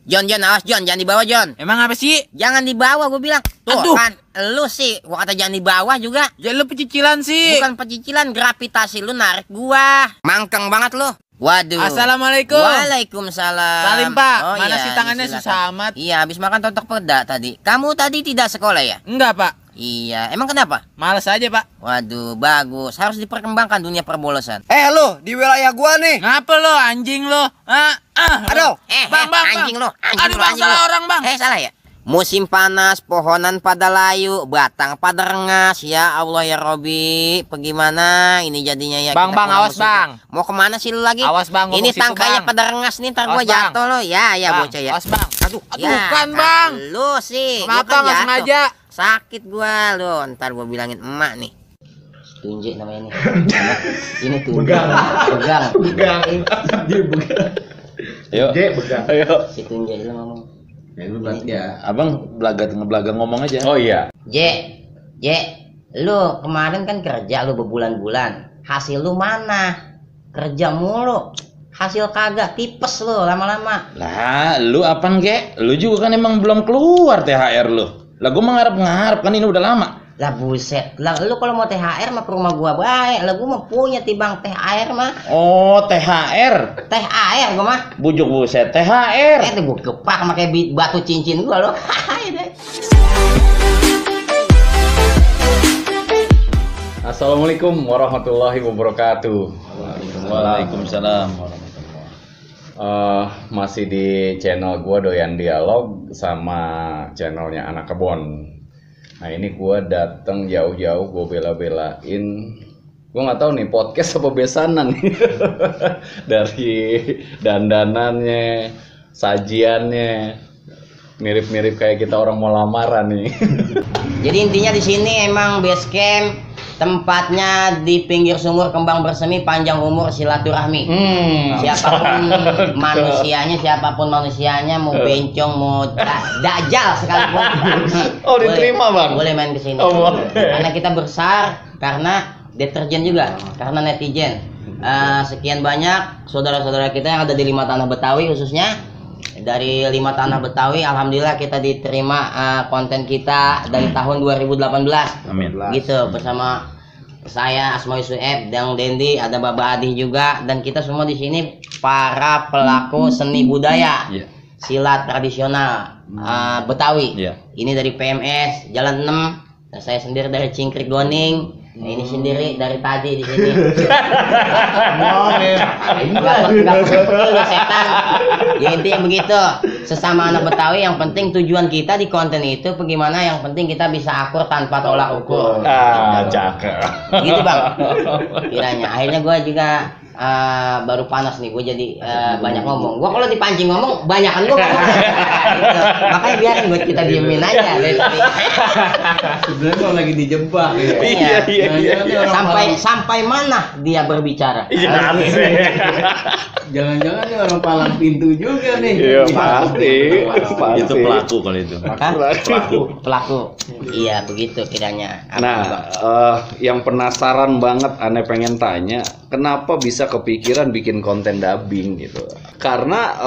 Jon, awas Jon, jangan dibawa Jon. Emang apa sih? Jangan dibawa gue bilang. Tuh Aduh. kan, lu sih, gua kata jangan dibawa juga. Ya lu pecicilan sih. Bukan pecicilan, gravitasi lu narik gua. Mangkeng banget lu. Waduh. Assalamualaikum. Waalaikumsalam. Salim Pak, Oh, mana iya, sih tangannya silakan. susah amat. Iya, habis makan totok peda tadi. Kamu tadi tidak sekolah ya? Enggak Pak, Iya, emang kenapa? males aja Pak. Waduh, bagus. Harus diperkembangkan dunia perbolosan. Lu di wilayah gua nih. Ngapa lo anjing lo? Aduh. Bang, anjing lo. Aduh bang, salah orang bang. Salah ya? Musim panas, pohonan pada layu, batang pada rengas. Ya Allah ya Robi, bagaimana ini jadinya ya? Bang, kita bang, pulang awas, musim. Bang. Mau kemana sih lu lagi? Awas, Bang, ngomong Ini situ, tangkanya Bang. pada rengas nih, ntar gua Awas, Bang. jatuh lo. Ya, Bang, bocah ya. awas bang. Aduh, Ya, bukan bang. Lu sih. Kenapa gua kan nggak jatuh. sengaja? Sakit gua lo. Ntar gua bilangin emak nih. Tunjuk namanya ini. Ini tunjuk. Pegang. Dia begang. Ayo. Ayo. Si tunjuk lu ngomong. Ya lu berarti ya. Abang ngebelaga ngomong aja. Oh iya. J, lu kemarin kan kerja lu berbulan-bulan. Hasil lu mana? Kerja mulu. Hasil kagak, tipes lu lama-lama. Lah, lu apaan kek? Lu juga kan emang belum keluar THR lu. Lah gua mengharap kan ini udah lama. Lah buset, lah lu kalau mau THR mah ke rumah gua baik. Lah gua mah punya tibang THR mah. Oh, THR. THR gua mah. Bujuk buset, THR. Itu gua kepak pakai batu cincin gua lo. Assalamualaikum warahmatullahi wabarakatuh. Waalaikumsalam. Masih di channel gua Doyan Dialog sama channelnya Anak Kebon. Nah ini gua datang jauh-jauh, gua bela-belain. Gua nggak tahu nih podcast apa besanan nih. Dari dandanannya, sajiannya, mirip-mirip kayak kita orang mau lamaran nih. Jadi intinya di sini emang base camp, tempatnya di pinggir sumur kembang bersemi, panjang umur silaturahmi. Siapapun manusianya mau bencong mau dajal sekalipun. Oh, diterima, Bang? Boleh main ke sini. Oh, boleh. Karena kita besar karena deterjen juga, karena netizen. Sekian banyak saudara-saudara kita yang ada di 5 Tanah Betawi khususnya. Dari 5 Tanah Betawi, alhamdulillah kita diterima konten kita dari tahun 2018. Amin. Gitu bersama saya Asmawi Sueb, Dang Dendi, ada Baba Adi juga, dan kita semua di sini para pelaku seni budaya Iya. silat tradisional Betawi. Iya. Ini dari PMS Jalan 6, dan saya sendiri dari Cingkrik Goning. Nah, ini sendiri dari tadi di sini. Enggak setan. Ya intinya begitu. Sesama anak Betawi, yang penting tujuan kita di konten itu bagaimana, yang penting kita bisa akur tanpa tolak ukur. Cakep. Gitu bang. Kiranya. Akhirnya gue juga baru panas nih, gue jadi banyak ngomong. Gue kalau dipancing ngomong banyakan gue ngomong. Gitu. Makanya biarin gue kita diemin aja. Sebenarnya kalau lagi dijebak ya. Iya. Sampai mana dia berbicara? Jangan-jangan nih orang palang pintu juga nih. Iya, pasti. Itu pelaku kalau itu. Pelaku. Iya begitu kiranya. Nah, yang penasaran banget, aneh pengen tanya, kenapa bisa kepikiran bikin konten dubbing gitu? Karena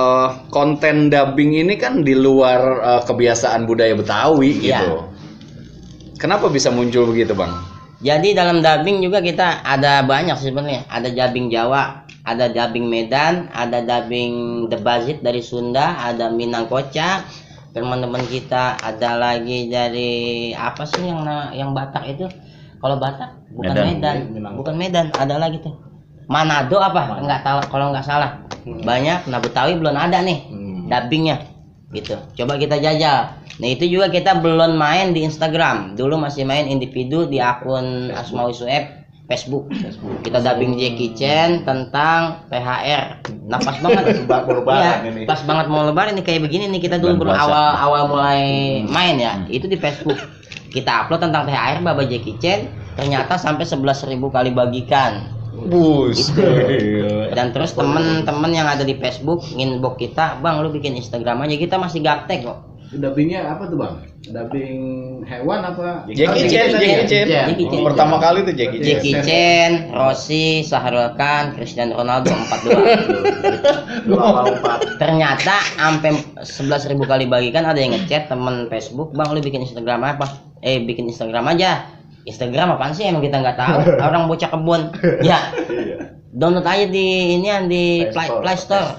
konten dubbing ini kan di luar kebiasaan budaya Betawi gitu. Iya. Kenapa bisa muncul begitu, Bang? Jadi dalam dubbing juga kita ada banyak sebenarnya. Ada dubbing Jawa, ada dubbing Medan, ada dubbing Debazit dari Sunda, ada Minang Kocak, teman-teman kita ada lagi dari apa sih yang Batak itu? Kalau Batak bukan Medan, bukan Medan, ada lagi tuh. Manado apa? Enggak tahu kalau nggak salah. Banyak. Nah Betawi belum ada nih dubbingnya, gitu. Coba kita jajal. Nah itu juga kita belum main di Instagram. Dulu masih main individu di akun Asmawi Sueb Facebook. Kita dubbing Jackie Chan tentang THR. Nah pas banget. Iya, pas banget mau lebaran ini kayak begini nih, kita dulu awal mulai main ya. Itu di Facebook. Kita upload tentang THR Baba Jackie Chan. Ternyata sampai 11.000 kali bagikan. Gitu. Dan terus temen-temen yang ada di Facebook inbox kita, bang lu bikin Instagram aja, kita masih gaptek kok. dubbingnya apa tuh bang? Dubbing hewan apa? Jackie Chan. Jackie Chan. Pertama kali tuh Jackie Chan. Jackie Chan, Rossi, Shahrul Khan, Cristiano Ronaldo 42. Ternyata sampai 11.000 kali bagikan ada yang ngechat temen Facebook, "Bang, lu bikin Instagram apa?" Bikin Instagram aja. Instagram apaan sih, emang kita nggak tahu. Orang bocah kebun. Ya. Download aja di Play Store.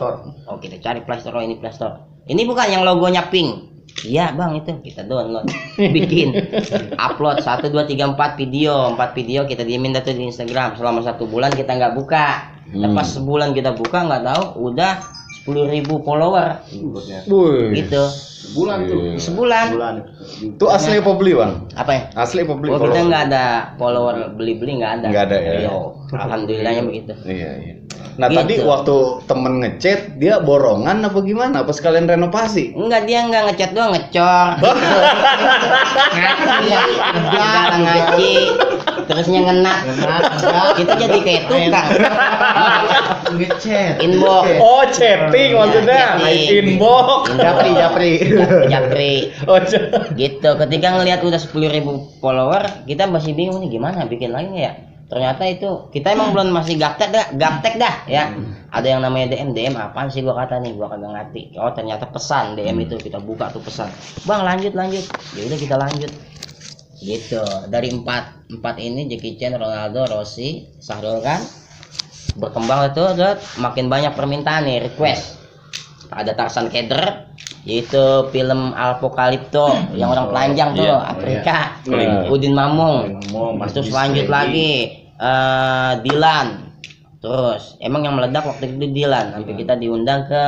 Oh, kita cari Play Store. Oh, ini Play Store. Ini bukan yang logonya pink. Iya bang, itu kita download, bikin, upload 1, 2, 3, 4 video, 4 video kita diemin dah tuh di Instagram selama 1 bulan kita nggak buka. Pas sebulan kita buka nggak tahu udah 10.000 follower. Gitu. Sebulan. Itu asli apa beli bang? Apa ya? Asli apa beli? Oh, kita nggak ada follower beli-beli, nggak ada. Nggak ada ya. Yo, alhamdulillahnya begitu. Iya. Nah Gitu. tadi waktu temen ngechat dia borongan apa gimana? Apa sekalian renovasi? Enggak, dia enggak ngechat doang, ngecor. Ngaci ya, ngaci. Terusnya ngenat. Kita jadi kayak tukang. Ngechat. Inbox. Oh chatting maksudnya, chatting. inbox. Japri. Oh, Gitu. Ketika ngelihat udah 10.000 follower, kita masih bingung nih gimana bikin lagi nggak ya. Ternyata itu kita emang belum masih gaptek dah ya. Ada yang namanya DM apaan sih gua kata nih, gua kagak ngerti. Oh ternyata pesan DM itu kita buka tuh pesan. Bang lanjut. Ya udah kita lanjut. Gitu. Dari empat ini Jackie Chan, Ronaldo, Rossi, Shahrul Khan berkembang itu makin banyak permintaan nih, request. Ada Tarzan Keder, yaitu film Apokalipto yang orang telanjang tuh, Afrika. Udin Mamung. Terus lanjut lagi Dilan. Terus emang yang meledak waktu itu Dilan, sampai kita diundang ke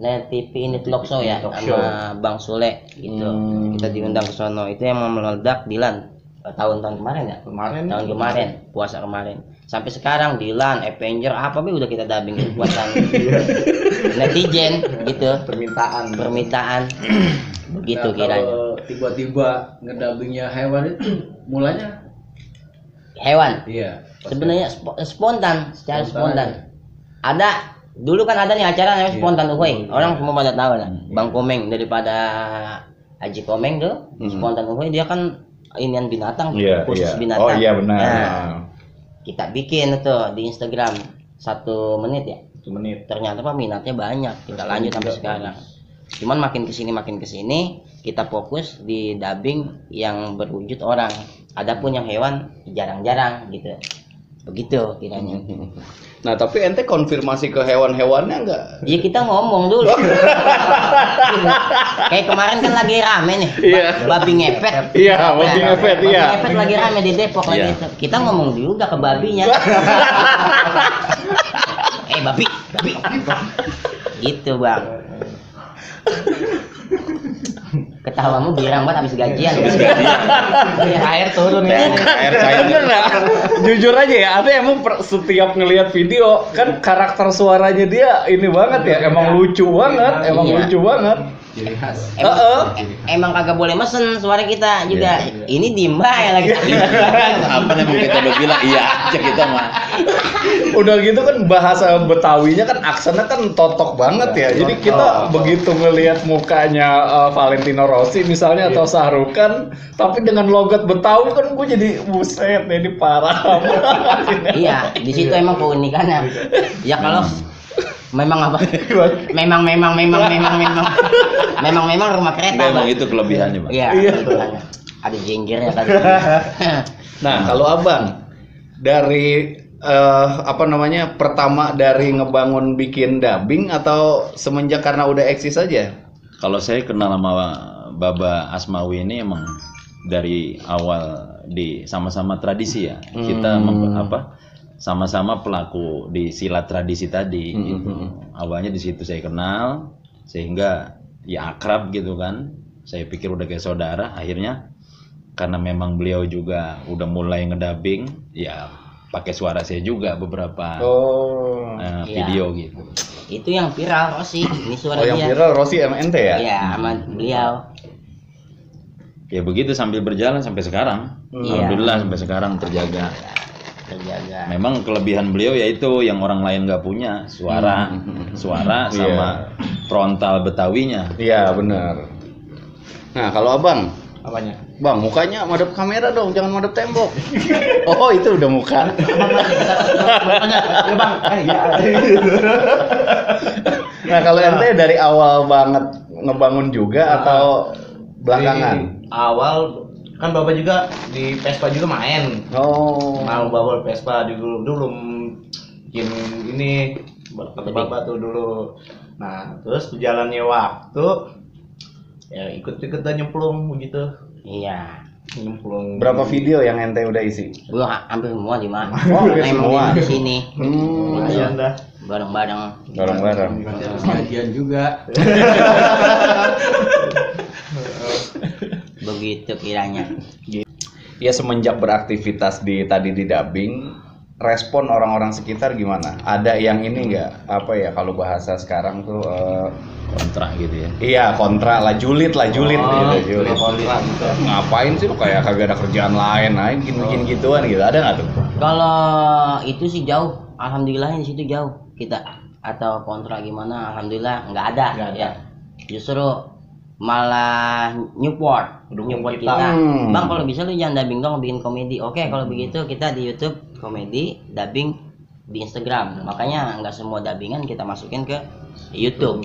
Net TV ini Talk Show ya sama Bang Sule gitu. Kita diundang ke sono. Itu yang meledak Dilan. Tahun-tahun kemarin ya? Tahun kemarin, puasa kemarin. Sampai sekarang Dilan, Avenger apa be udah kita dubbing buatan netizen gitu. Permintaan. Begitu kiranya. Kalau tiba-tiba ngedubbingnya hewan itu mulanya Hewan. iya. Sebenarnya spontan, secara spontan. Ada dulu kan ada nih acara namanya spontan uhuy. Orang semua pada tahu lah. Bang Komeng daripada Haji Komeng tuh, spontan uhuy dia kan inian binatang, khusus binatang. Oh iya benar. Nah, kita bikin tuh di Instagram 1 menit ya. 1 menit. Ternyata peminatnya banyak. Kita lanjut sampai sekarang. Cuman makin kesini kita fokus di dubbing yang berwujud orang. Adapun yang hewan jarang-jarang gitu. Begitu kiranya. Nah tapi ente konfirmasi ke hewan-hewannya enggak? Ya kita ngomong dulu. Kayak kemarin kan lagi rame nih. Iya. Babi ngepet. Iya, babi ngepet, iya. Babi ngepet lagi rame di Depok lagi itu. Kita ngomong juga ke babinya. Babi. Gitu, Bang. Ketawamu girang banget habis gajian. Air turun ya. Air cair. Bener nggak? Jujur aja ya, ada emang setiap ngelihat video kan karakter suaranya dia ini banget ya, emang lucu banget, lucu banget. Ciri khas. Emang kagak boleh mesen suara kita juga. Ini Dimba ya lagi. Apa namanya kita udah bilang iya aja kita mah. Udah gitu kan bahasa Betawinya kan aksennya kan totok banget ya. Jadi kita begitu ngelihat mukanya Valentino Rossi misalnya atau Shahrul Khan, tapi dengan logat Betawi kan gue jadi buset ini parah. Iya, di situ emang keunikannya. Ya kalau memang apa? Memang rumah kereta. Memang itu kelebihannya, Bang. Iya. Kebetulannya. Ada jenggernya tadi. Nah, kalau Abang dari pertama dari ngebangun bikin dubbing atau semenjak karena udah eksis aja? Kalau saya kenal sama Baba Asmawi ini emang dari awal di sama-sama tradisi ya. Kita sama-sama pelaku di silat tradisi tadi gitu. Awalnya di situ saya kenal sehingga ya akrab gitu kan. Saya pikir udah kayak saudara, akhirnya karena memang beliau juga udah mulai ngedubbing ya pakai suara saya juga beberapa video gitu. Itu yang viral Rossi, ini suara dia. Yang viral Rossi MNT ya? Iya, sama beliau. Ya begitu sambil berjalan sampai sekarang. Alhamdulillah sampai sekarang terjaga. Memang kelebihan beliau yaitu yang orang lain nggak punya, suara sama frontal Betawinya. Iya benar. Nah, kalau abang, Apanya? bang mukanya madep kamera dong, jangan madep tembok. Oh, itu udah muka. Ya bang, ya. Nah, kalau ente dari awal banget ngebangun juga atau belakangan? Di awal kan Bapak juga di Vespa juga main. Oh. Mau bawa Vespa dulu bikin ini kata Bapak tuh dulu. Nah, terus berjalannya waktu ya ikut-ikutan nyemplung begitu. Iya. Nyemplung. Berapa video yang ente udah isi? Gua hampir semua di mana. Oh, hampir Emang semua. di sini Lumayan dah. bareng-bareng. Bareng-bareng. Kajian juga. Begitu kiranya. Ya semenjak beraktivitas tadi di dubbing, respon orang-orang sekitar gimana? Ada yang ini nggak? Apa ya kalau bahasa sekarang tuh Kontrak gitu ya. iya kontra lah, julid gitu, julid. Kontra gitu. Ngapain sih lo kayak kagak ada kerjaan lain, bikin gituan gitu. Ada nggak tuh? Kalau itu sih jauh. Alhamdulillah di situ jauh kita. Atau kontra gimana? Alhamdulillah nggak ada. Nggak ada. Ya. Justru malah Newport Dukung kita. kita. Bang kalau bisa lu jangan dubbing dong, bikin komedi. Oke, kalau begitu kita di YouTube komedi, dubbing di Instagram. Makanya nggak semua dubbingan kita masukin ke YouTube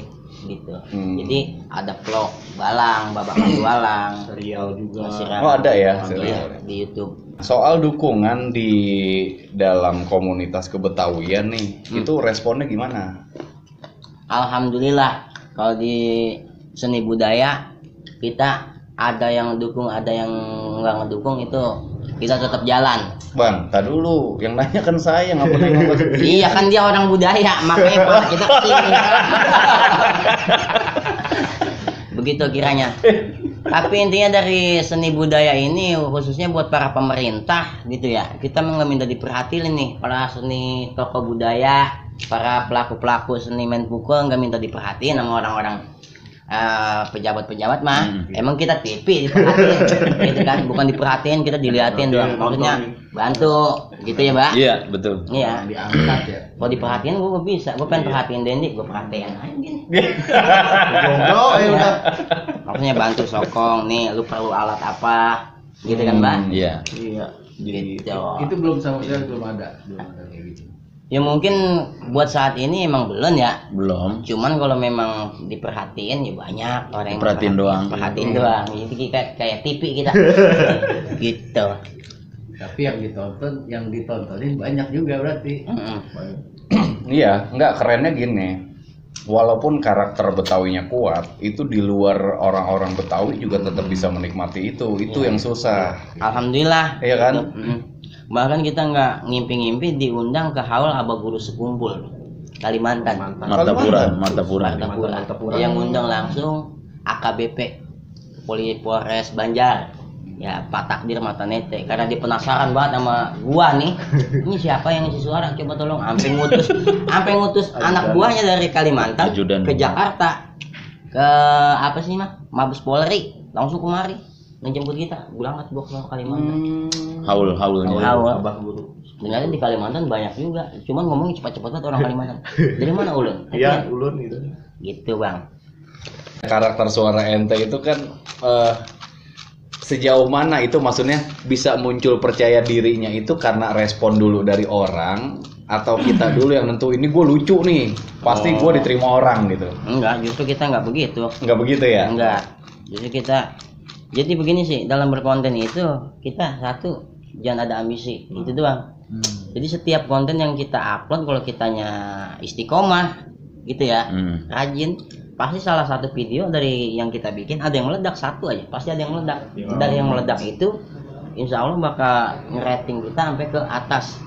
gitu. Jadi ada vlog Balang, Babak Walang, Serial juga. Oh, ada ya, Iya, serial. di YouTube. Soal dukungan di dalam komunitas kebetawian nih, itu responnya gimana? Alhamdulillah kalau di seni budaya kita ada yang dukung, ada yang nggak ngedukung, itu kita tetap jalan. Bang, tak dulu, yang nanya kan saya, nggak pernah nggak Iya kan dia orang budaya, makanya Pak, kita kesini. Begitu kiranya. Tapi intinya dari seni budaya ini khususnya buat para pemerintah gitu ya, kita nggak minta diperhatiin nih para seni tokoh budaya, para pelaku-pelaku seniman pukul nggak minta diperhatiin sama orang-orang pejabat-pejabat mah. Emang kita TV diperhatiin gitu kan, bukan diperhatiin, kita diliatin doang, maksudnya bantu gitu ya Mbak. Iya, betul. Iya. Diangkat ya. Kalau diperhatiin gue bisa, gue pengen perhatiin Dendi, gue perhatiin aja gini. Jomblo ya udah. Maksudnya bantu sokong nih, lu perlu alat apa, gitu kan Mbak? Iya. Iya. Gitu. Itu belum sama sekali belum ada kayak gitu. Ya mungkin buat saat ini emang belum ya. Belum. Cuman kalau memang diperhatiin ya banyak orang yang Perhatiin doang. Perhatiin doang. Jadi kayak TV kita. Gitu. Tapi yang ditontonin banyak juga berarti. Iya, nggak kerennya gini. Walaupun karakter Betawinya kuat, itu di luar orang-orang Betawi juga tetap bisa menikmati itu. Itu yang susah. Alhamdulillah. Iya kan? Bahkan kita nggak ngimpi-ngimpi diundang ke haul Abah Guru Sekumpul Kalimantan. Martapura. Martapura. Yang ngundang langsung AKBP Polres Banjar. Ya Pak Takdir Matanete, karena dia penasaran banget sama gua nih. Ini siapa yang ngisi suara? Coba tolong. Sampai ngutus anak buahnya dari Kalimantan Ajudan. ke Jakarta. Ke apa sih Mabes Polri, langsung kemari menjemput kita. Berangkat gua ke Kalimantan. Haul-haulnya. Awal Abah Guru. Sebenarnya di Kalimantan banyak juga. Cuman ngomongnya cepat-cepat banget orang Kalimantan. Dari mana Ulun? Iya, ulun gitu. Gitu Bang. Karakter suara ente itu kan sejauh mana itu maksudnya bisa muncul percaya dirinya itu karena respon dulu dari orang atau kita dulu yang nentu ini gue lucu nih pasti gue diterima orang gitu. Enggak, justru kita enggak begitu. Nggak begitu ya? Enggak. Justru kita jadi begini sih, dalam berkonten itu kita satu jangan ada ambisi, itu doang. Jadi setiap konten yang kita upload kalau kitanya istiqomah gitu ya, rajin, pasti salah satu video dari yang kita bikin ada yang meledak, satu aja pasti ada yang meledak. Dari yang meledak itu insya Allah bakal ngerating kita sampai ke atas.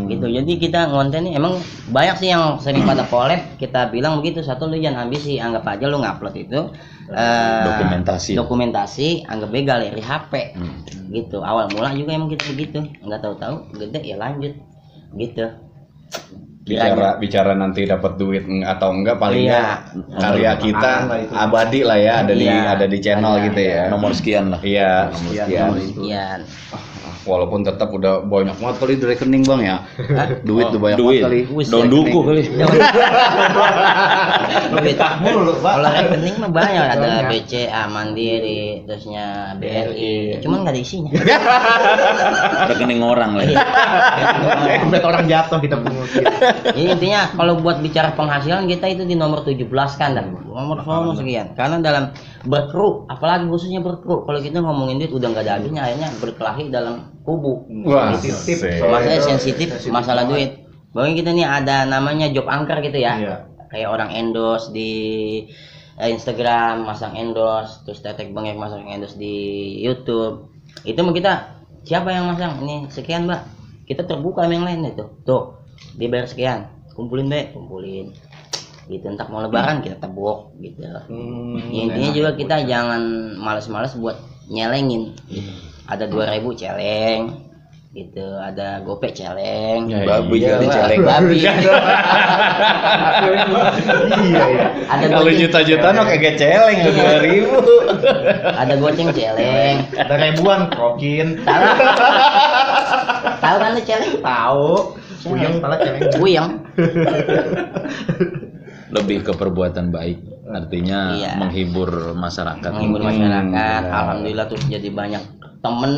Gitu. Jadi kita konten ini emang banyak sih yang sering pada collab, kita bilang begitu, satu lu jangan ambisi, anggap aja lu ngupload itu dokumentasi anggap begal dari HP. Gitu. Awal mula juga emang kita begitu, nggak tahu-tahu gede ya lanjut gitu. Bicara nanti dapat duit atau enggak paling Iya. enggak karya kita abadi lah ya, ada Iya. di channel gitu ya. Nomor sekian lah. Iya, nomor sekian. Sekian. walaupun tetap udah banyak banget kali di rekening bang ya. Duit tuh banyak banget kali. Daun duku kali. Duit mulu, Pak. Kalau rekening mah banyak, ada BCA, Mandiri, terusnya BRI. Cuman nggak ada isinya. Rekening orang lagi. Sampai orang jatuh kita pungutin. Jadi intinya kalau buat bicara penghasilan kita itu di nomor 17 kan dan nomor sekian. Karena dalam berkru, apalagi khususnya berkru, kalau kita ngomongin duit udah nggak ada habisnya, akhirnya berkelahi dalam kubu. Wah, Masalahnya sensitif masalah duit. Bahkan kita nih ada namanya job anchor gitu ya. Iya. Kayak orang endorse di Instagram, masang endorse, terus tetek bengek masang endorse di YouTube. Itu mah kita siapa yang masang? Ini sekian, Mbak. Kita terbuka sama yang lain itu. Tuh, dibayar sekian. Kumpulin, Mbak, kumpulin. Gitu, entar mau lebaran kita tebuk gitu. Ya, intinya juga kita jangan males-males buat nyelengin. Ada 2.000 celeng gitu, ada gopek celeng, Babi iya, kali Pak. celeng. Babi. Iya ya. Ada kalau goceng, juta-juta no kagak celeng 2.000. ada goceng celeng. Ada ribuan krokin. Tahu kan lu celeng? Tahu. Puyeng pala celeng. Puyeng. Lebih ke perbuatan baik. Artinya Iya. menghibur masyarakat. Menghibur masyarakat. Alhamdulillah terus jadi banyak temen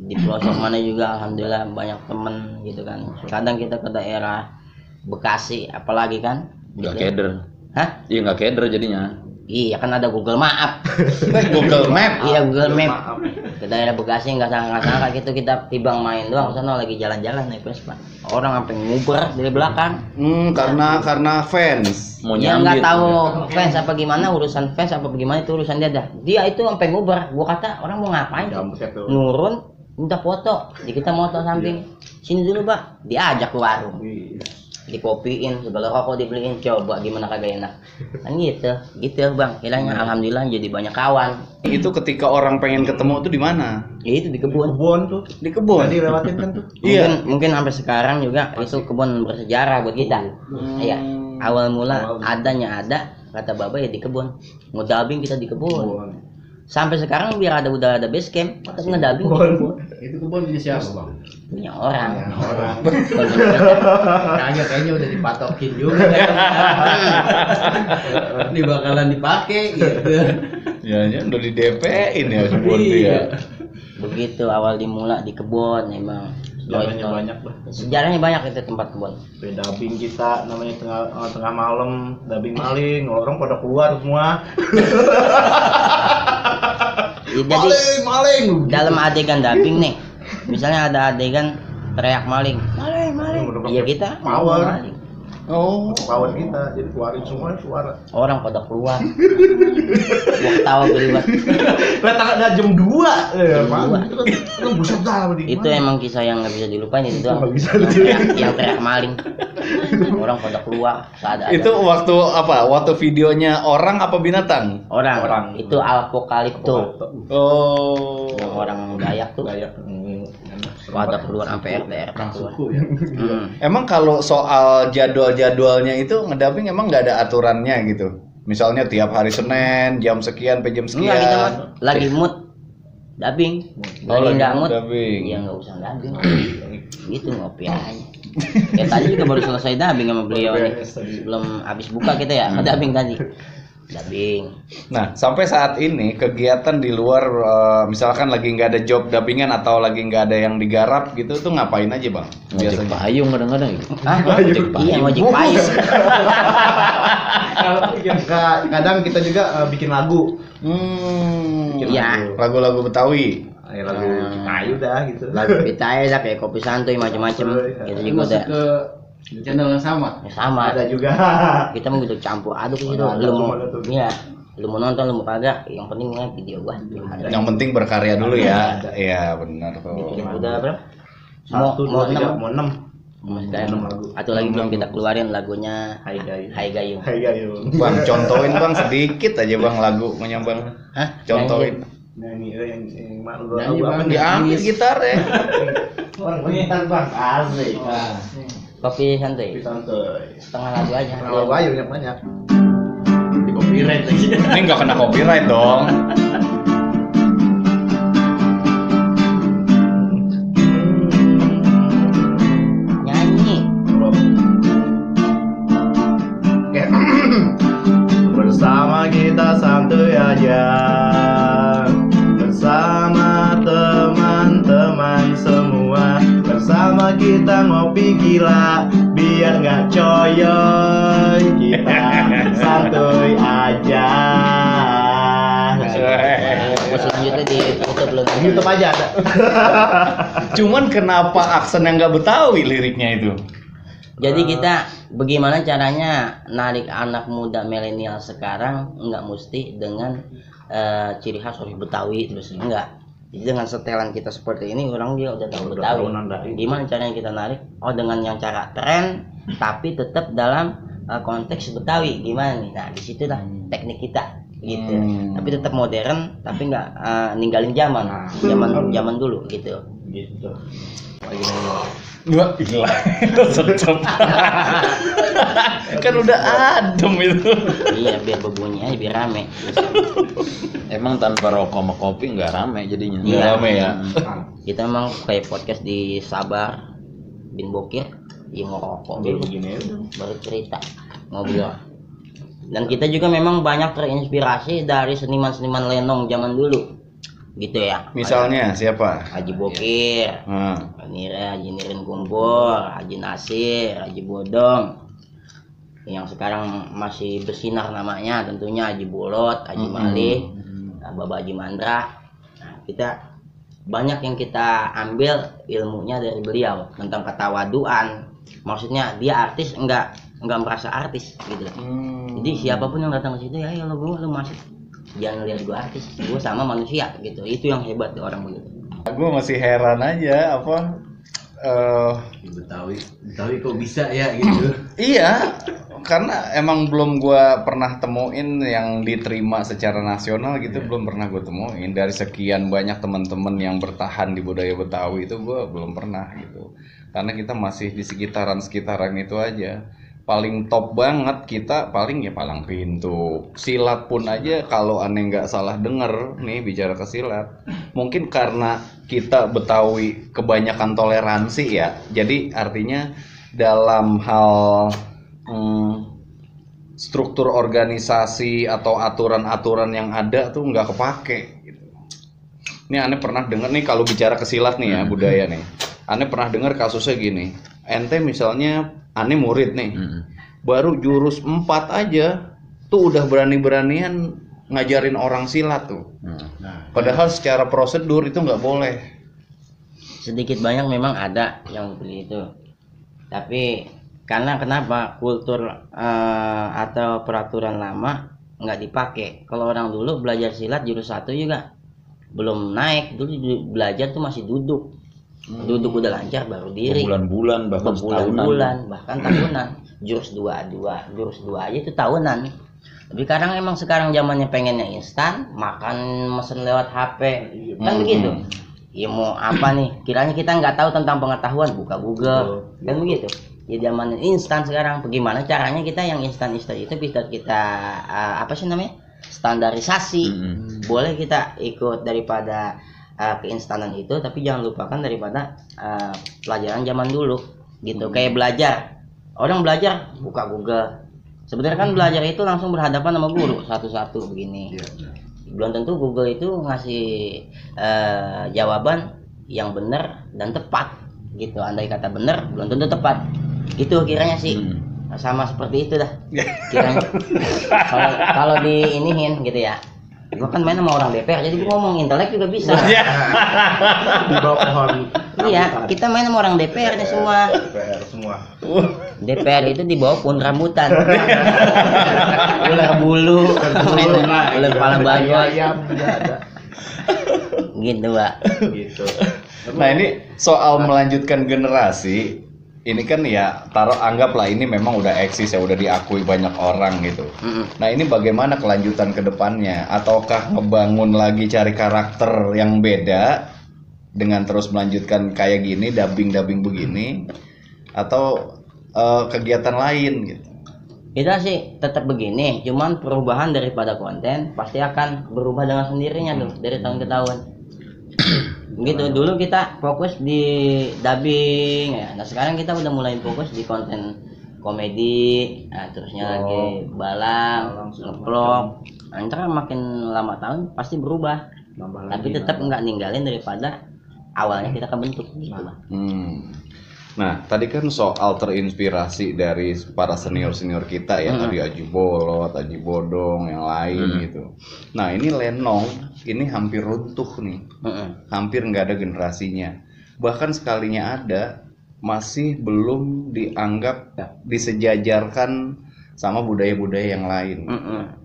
di pelosok mana juga alhamdulillah banyak temen gitu kan. Kadang kita ke daerah Bekasi apalagi kan Nggak gitu. keder. Hah? Iya nggak keder jadinya. Iya kan ada Google Map. Google Map. Iya Google Map. Ke daerah Bekasi nggak sangka gitu kita tibang main doang sana lagi jalan-jalan naik Vespa. Orang sampai nguber dari belakang. Karena fans. Mau Dia nggak nyambit. tahu fans apa gimana, urusan fans apa bagaimana itu urusan dia dah. Dia itu sampai nguber. Gua kata orang mau ngapain? Jambret tuh. Nurun minta foto. Di kita moto samping. Sini dulu, Pak. Diajak ke warung. Dikopiin, segala rokok dibeliin, coba gimana kagak enak. Kan gitu Bang. Kiranya alhamdulillah jadi banyak kawan. Itu ketika orang pengen ketemu tuh di mana? Ya itu di kebun. Kebun tuh. Di kebun. Tadi lewatin kan tuh. Mungkin sampai sekarang juga itu kebun bersejarah buat kita. Iya. Awal mula adanya ada kata Baba ya di kebun. Mau dubbing kita di kebun. Sampai sekarang biar udah ada base camp, kita ngedubbing di kebun. Itu kebun punya siapa bang? Punya orang. Kayaknya udah dipatokin juga. Ini bakalan dipakai gitu. Ya, udah di DP-in ya kebun tuh ya. Begitu awal dimula di kebun emang. Sejarahnya banyak lah. Sejarahnya banyak itu tempat kebun. Dubbing kita namanya tengah malam, dubbing maling, orang pada keluar semua. Ya, jadi Maling. dalam adegan dubbing nih, misalnya ada adegan teriak maling. Iya kita Power. maling. Oh. Kawan kita jadi keluarin semua suara. Orang pada keluar. Gua ketawa gelibat. Lah tanggal jam 2. Jam dua. Itu kan buset dah di. Itu emang kisah yang nggak bisa dilupain itu doang. Nggak bisa Yang teriak maling. Orang pada keluar. Ada. Itu waktu apa? Waktu videonya orang apa binatang? Orang. Itu Apokalipto. Oh. Yang orang Dayak tuh. Kayak Pada keluar sampai RT keluar. Emang kalau soal jadwal-jadwalnya itu ngedubbing emang nggak ada aturannya gitu? Misalnya tiap hari Senin jam sekian sampai jam sekian. Enggak kita mah lagi mood dubbing. Oh, Lagi lagi nggak mood mood. dubbing. Ya nggak usah dubbing. Gitu ngopi aja. Ya tadi juga baru selesai dubbing sama beliau nih. Sebelum habis buka kita ya dubbing tadi. Dubbing. Nah, sampai saat ini kegiatan di luar misalkan lagi nggak ada job dubbingan atau lagi nggak ada yang digarap gitu tuh ngapain aja bang? Ngojek payung kadang-kadang gitu. Hah? Iya ngojek payung. kadang kita juga bikin lagu. Iya. Lagu-lagu Betawi. Lagu kayu dah gitu. Lagu kita aja kayak kopi santuy macam-macam. Kita juga Masuk udah ke channel yang sama. ya sama. Ada juga. Kita mau gitu campur aduk di situ. Ada Lu mau ada tuh. iya. Lu mau nonton lu mau kagak, yang penting lihat video gua. Ada. Yang penting berkarya dulu ya. Iya benar kok. Udah berapa? 1, 2, 3, mau 6. Enam lagu. Atau lagi belum kita keluarin lagunya Hai Gayu. Hai Gayung. Hai Gayu. Bang contohin bang sedikit aja bang lagunya bang. Hah? Contohin. Nyanyi yang malu Nyanyi, lagu apa Bang. nih? Diambil gitar ya. Orang penyiar bang asik. Kopi santuy. Santuy. Setengah lagu aja. Kalau Gayu yang banyak. Di copyright lagi. Ini nggak kena copyright dong. Bersama kita santuy aja, bersama teman-teman semua, bersama kita ngopi gila, biar nggak coyoy, kita santuy aja. Selanjutnya di YouTube aja ada. Cuman kenapa aksen yang nggak Betawi liriknya itu? Jadi kita bagaimana caranya narik anak muda milenial sekarang, nggak mesti dengan ciri khas orang Betawi terus, enggak. Jadi dengan setelan kita seperti ini orang dia udah tahu Betawi. Gimana caranya kita narik? Oh, dengan yang cara tren tapi tetap dalam konteks Betawi. Gimana nih? Nah, di situ lah teknik kita gitu. Tapi tetap modern tapi nggak ninggalin zaman dulu gitu. Wah, gila. Sedap. Kan udah adem itu. Iya, biar berbunyi aja, biar rame. Emang tanpa rokok sama kopi nggak rame jadinya. Nggak rame ya. Kita emang kayak podcast di Sabar Bin Bokir, ya ngerokok dulu Begini baru cerita ngobrol. Dan kita juga memang banyak terinspirasi dari seniman-seniman lenong zaman dulu. Gitu ya. Misalnya siapa? Haji Bokir, Haji Nirin Kumbul, Haji Nasir, Haji Bodong. Yang sekarang masih bersinar namanya tentunya Haji Bolot, Haji Malih, Bapak Haji Mandra. Nah, kita banyak yang kita ambil ilmunya dari beliau tentang ketawaduan. Maksudnya dia artis enggak merasa artis gitu. Jadi siapapun yang datang ke situ, ya lo masuk, jangan lihat gue artis, gue sama manusia gitu. Itu yang hebat orang begitu. Gue masih heran aja apa Betawi kok bisa ya gitu. iya, karena emang belum gue pernah temuin yang diterima secara nasional gitu, belum pernah gue temuin. Dari sekian banyak teman-teman yang bertahan di budaya Betawi itu gue belum pernah gitu. Karena kita masih di sekitaran itu aja. Paling top banget kita paling ya Palang Pintu. Silat pun aja kalau aneh nggak salah denger nih bicara ke silat. Mungkin karena kita Betawi kebanyakan toleransi ya. Jadi artinya dalam hal struktur organisasi atau aturan-aturan yang ada tuh nggak kepake gitu. Ini aneh pernah denger nih kalau bicara ke silat nih ya, budaya nih. Aneh pernah dengar kasusnya gini. Ente misalnya aneh murid nih, baru jurus 4 aja tuh udah berani-beranian ngajarin orang silat tuh. Padahal secara prosedur itu nggak boleh. Sedikit banyak memang ada yang seperti itu. Tapi karena kenapa kultur atau peraturan lama nggak dipakai. Kalau orang dulu belajar silat jurus 1 juga belum naik, dulu belajar tuh masih duduk. Duduk udah lancar baru diri. Bulan-bulan bahkan berbulan-bulan bahkan tahunan. Jurus 2 aja itu tahunan. Tapi sekarang zamannya pengennya instan, makan mesen lewat HP. Kan begitu. Ya mau apa nih? Kiranya kita nggak tahu tentang pengetahuan, buka Google. Kan begitu. Ya zamannya instan sekarang. Bagaimana caranya kita yang instan-instan itu bisa kita standarisasi. Boleh kita ikut daripada keinstanan itu, tapi jangan lupakan daripada pelajaran zaman dulu gitu. Kayak belajar, orang belajar buka Google. Sebenarnya kan belajar itu langsung berhadapan sama guru satu-satu begini. Belum tentu Google itu ngasih jawaban yang benar dan tepat gitu. Andai kata benar belum tentu tepat gitu kiranya sih. Sama seperti itu dah kiranya. Kalau diinihin gitu ya. Gue kan main sama orang DPR, jadi gue ngomong intelek juga bisa. Di bawah pohon. Iya, kita main sama orang DPR nih semua. DPR semua. DPR itu di bawah pohon rambutan. Ular bulu, ular kepala bagol. Gitu, Pak. Gitu. Nah ini soal melanjutkan generasi. Ini kan ya anggaplah ini memang udah eksis ya, udah diakui banyak orang gitu. Nah ini bagaimana kelanjutan ke depannya? Ataukah ngebangun lagi cari karakter yang beda dengan terus melanjutkan kayak gini, dubbing begini, atau kegiatan lain gitu? Kita sih tetap begini, cuman perubahan daripada konten pasti akan berubah dengan sendirinya tuh dari tahun ke tahun. Gitu. Dulu kita fokus di dubbing ya. Nah sekarang kita udah mulai fokus di konten komedi, nah, terusnya lagi balang, ngeplok. Nah, ntar makin lama tahun pasti berubah. Tapi tetap nggak ninggalin daripada awalnya kita kebentuk gitu, Bang. Nah, tadi kan soal terinspirasi dari para senior-senior kita ya, tadi Aji Bolot, Aji Bodong, yang lain gitu. Nah, ini Lenong, ini hampir runtuh nih, hampir nggak ada generasinya. Bahkan sekalinya ada, masih belum dianggap disejajarkan sama budaya-budaya yang lain.